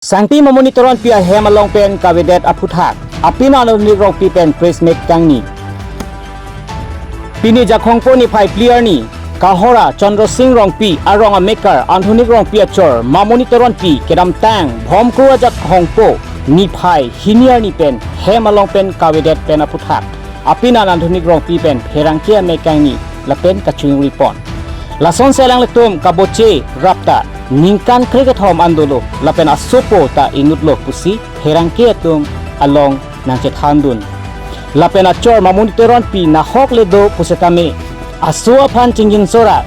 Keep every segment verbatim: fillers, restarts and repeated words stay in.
Sangpi Mamuni Teronpi ahem along pen kavedet aphuthak, apina Anantonik Rongpi pen press meet kangni. Pini Jakhong po niphai phli arni, Kahora Chandra Sing Rongpi arong amekar Anantonik Rongpi achor Mamuni Teronpi kedamtang Bhomkro ajat Hongpo niphai hini arni pen hem along pen kavedet pen aphuthak, apina Anantonik Rongpi pen pherangke amei kangni lapen kachingri pon. Lasonsi alanglitum kaboche rapta ningkan krekethom an dolo lapen asopo ta inutlo pusi pherangke atum along nangchethandun. Lapen achor Mamuni Teronpi nahok le do pusitame aso aphan chingjinso ra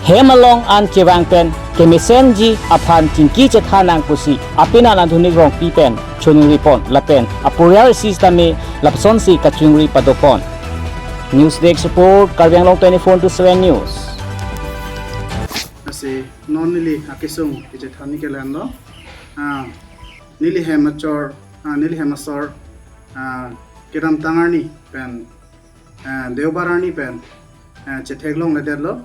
hem along an chevang pen kemesenji aphan chingki chethan nang pusi apina Anantonik Rongpi pen choningri pon lapen aporial isi sitame lapusonsi kachingri padopon. News Desk Report, Karbi Anglong twenty-four into seven News. Lasi non neli akesung kechethan ni kelang lo. Ah, neli hem achor, ah, neli hem asor, ah, kedamtang arni pen, ah, Deobar arni pen, ah, chetheklongledetlo.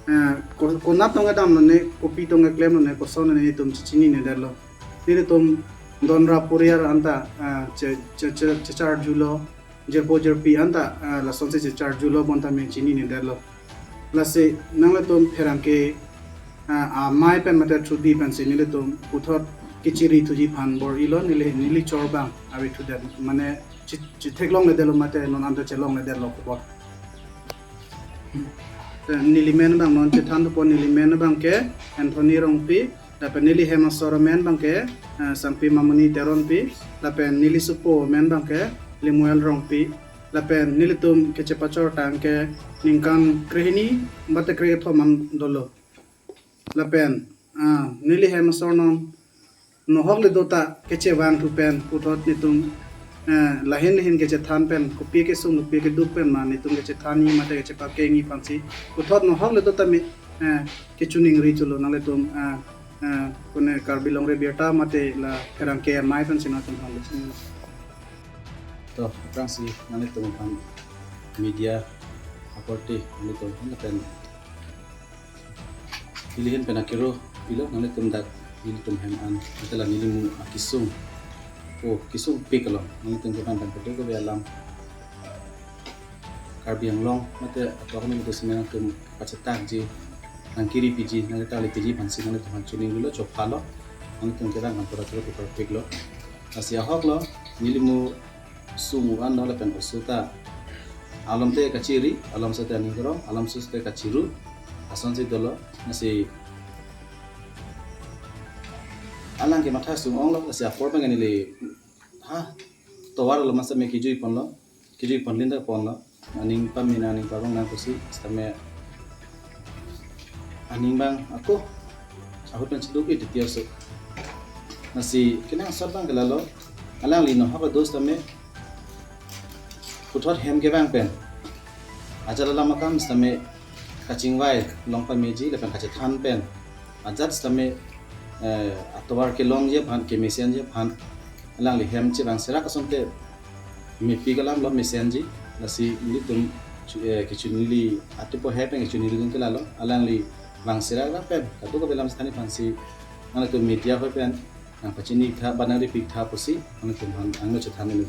Ah, ko-, konat tong kedam lone, kopi tong keklem lone, koson lone netum chechinine detlo. Nelitum donra poriar anta, ah, che, che, che, checharjulo, jirpo jirpi anta, ah, lasonsi checharjulo bonta me chininedetlo. Lasi nanglitum pherangke, ah, amei pen mate thudi pensi nelitum puthot kechiri thuji aphan bor-ilo, neli, neli chor abang ave thudet, mane che, chetheklongledetlo mate non anta chelongledetlo kobor. Te neli men abang non chethan thupo, neli men abang ke Anthony Rongpi, lapen neli hem asor amen abang ke, eh, Sangpi Mamuni Teronpi, lapen neli sopo amen abang ke Lemuel Rongpi, lapen nelitum kechepachor tang ke ningkan krehini mate krekethom an dolo. Lapen, ah, neli hem asor non nohok le do ta kechevang thu pen puthot netum, eh, lahin lahin kechethan pen, kopi kesung kopi keduk pen ma netum kechethanji mate kechepakengji aphansi puthot nohok le do ta me, eh, kechoningri cholo nanglitum, eh, eh, kone Karbi Longri Abirta mate la pherangke amei pensi nangtum aphan kechoningri. To, aphrangsi nanglitum aphan media akorte nanglitum aphan lapen neli ahin pen akero pilo, nanglitum dak nelitum hem an, mate la nelimu akesung, o kesung pik along nanglitum kevan pen pute kove alam Karbi Anglong mate atok ni itu sini nangtum kachethakji, nangkiri piji, nangketali piji aphansi nanglitum aphan choningrilo, chophalo, nanglitum kevan pen pura pura pik lo. Lasi ahok lo, nelimu sung an lo lapen oso ta alom te kachiri, alom seta aning kerong, alom sus te kachiru, asonsi dolo, lasi alang ke matha sung ong lo, lasi apor abang neli ha tovar lo masa me kijui ponlo, kijui pon linda ponlo, aning pamina aning pabang nang pusi, sitame aning abang ako ahut pen cheduk i titi aso. Lasi kenangsot abang ke lalo, alangli nohok do sitame puthot hem kevang pen ajat alam akam sitame kachingvai long pameji lapen kachethan pen ajat sitame, eh, atovar kelongji aphan, kemesenji aphan alangli hem chevang serak asonte mepik alam lo mesenji. Lasi nelitum chu-, eh, kechoningri atupo he pen kechoningridun ke lalo, alangli vang serak pen kadokave alam chethanji aphansi nanglitum media ahoi pen nangpachini tha ba nangripik tha pusi nanglitum aphan angno chethan neli.